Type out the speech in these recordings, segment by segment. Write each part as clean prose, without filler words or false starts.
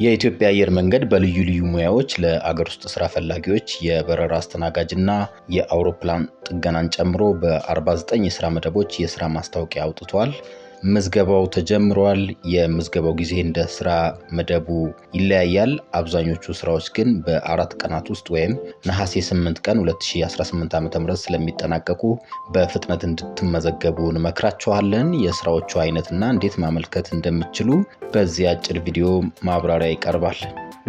የኢትዮጵያ አየር መንገድ በልዩ ልዩ ሙያዎች ለአገር ውስጥ ስራ ፈላጊዎች የበረራ አስተናጋጅና የአውሮፕላን ጥገናን ጨምሮ በ49 የስራ መደቦች የስራ ማስታወቂያ አውጥቷል። ምዝገባው ተጀምሯል። የምዝገባው ጊዜ እንደ ስራ መደቡ ይለያያል። አብዛኞቹ ስራዎች ግን በ4 ቀናት ውስጥ ወይም ነሐሴ 8 ቀን 2018 ዓ.ም ስለሚጠናቀቁ በፍጥነት እንድትመዘገቡ እንመክራችኋለን። የስራዎቹ አይነትና እንዴት ማመልከት እንደምትችሉ በዚህ አጭር ቪዲዮ ማብራሪያ ይቀርባል።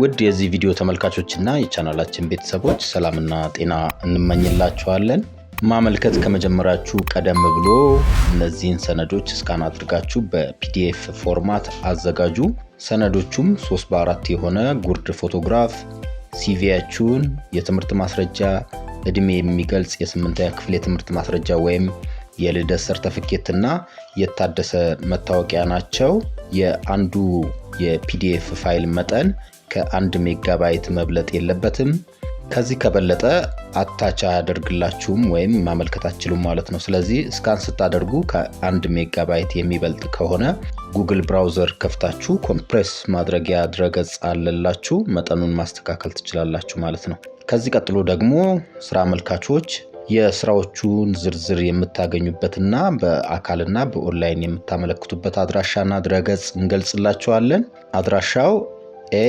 ውድ የዚህ ቪዲዮ ተመልካቾችና የቻናላችን ቤተሰቦች፣ ሰላምና ጤና እንመኝላችኋለን። ማመልከት ከመጀመራችሁ ቀደም ብሎ እነዚህን ሰነዶች scan አድርጋችሁ በ PDF format አዘጋጁ። ሰነዶቹም 3 በ4 የሆነ ጉርድ ፎቶግራፍ፣ CV ያችሁን፣ የትምህርት ማስረጃ፣ እድሜ የሚገልጽ የስምንተኛ ክፍል የትምህርት ማስረጃ ወይም የልደት ሰርተፍኬት እና የታደሰ መታወቂያ ናቸው። የአንዱ የ PDF file መጠን ከ1 ሜጋባይት መብለጥ የለበትም። ከዚህ ከበለጠ attach አያደርግላችሁም ወይም ማመልከት አትችሉም ማለት ነው። ስለዚህ scan ስታደርጉ ከ1 ሜጋባይት የሚበልጥ ከሆነ Google browser ከፍታችሁ compress ማድረጊያ ድረገጽ አለላችሁ፣ መጠኑን ማስተካከል ትችላላችሁ ማለት ነው። ከዚህ ቀጥሎ ደግሞ ስራ አመልካቾች የስራዎቹን ዝርዝር የምታገኙበትና በአካልና በኦንላይን የምታመለክቱበት አድራሻና ድረገጽ እንገልጽላችኋለን። አድራሻው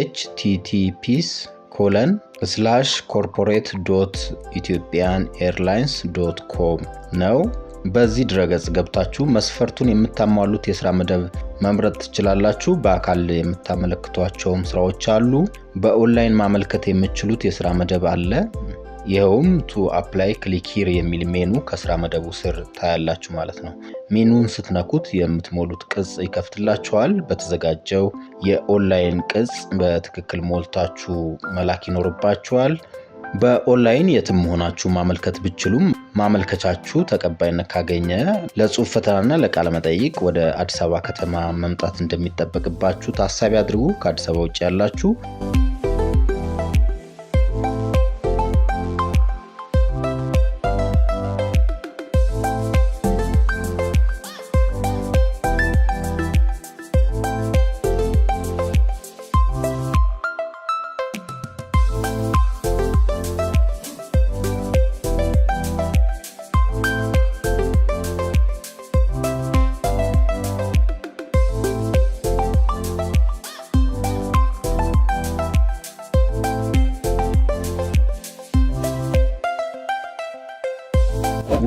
https:/corporate.ethiopianairlines.com ነው። በዚህ ድረገጽ ገብታችሁ መስፈርቱን የምታሟሉት የስራ መደብ መምረጥ ትችላላችሁ። በአካል የምታመለክቷቸውም ስራዎች አሉ። በኦንላይን ማመልከት የምትችሉት የስራ መደብ አለ። ይኸውም "To apply click here" የሚል ሜኑ ከስራ መደቡ ስር ታያላችሁ ማለት ነው። ሜኑን ስትነኩት የምትሞሉት ቅጽ ይከፍትላችኋል። በተዘጋጀው የኦንላይን ቅጽ በትክክል ሞልታችሁ መላክ ይኖርባችኋል። በኦንላይን የትም ሆናችሁ ማመልከት ብትችሉም፣ ማመልከቻችሁ ተቀባይነት ካገኘ ለጽሁፍ ፈተናና ለቃለ መጠይቅ ወደ አዲስ አበባ ከተማ መምጣት እንደሚጠበቅባችሁ ታሳቢ አድርጉ። ከአዲስ አበባ ውጭ ያላችሁ።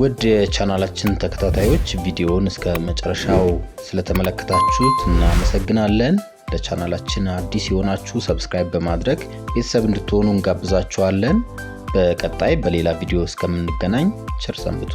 ውድ የቻናላችን ተከታታዮች፣ ቪዲዮውን እስከ መጨረሻው ስለተመለከታችሁት እናመሰግናለን። ለቻናላችን አዲስ የሆናችሁ subscribe በማድረግ ቤተሰብ እንድትሆኑ እንጋብዛችኋለን። በቀጣይ በሌላ ቪዲዮ እስከምንገናኝ ቸር ሰንብቱ።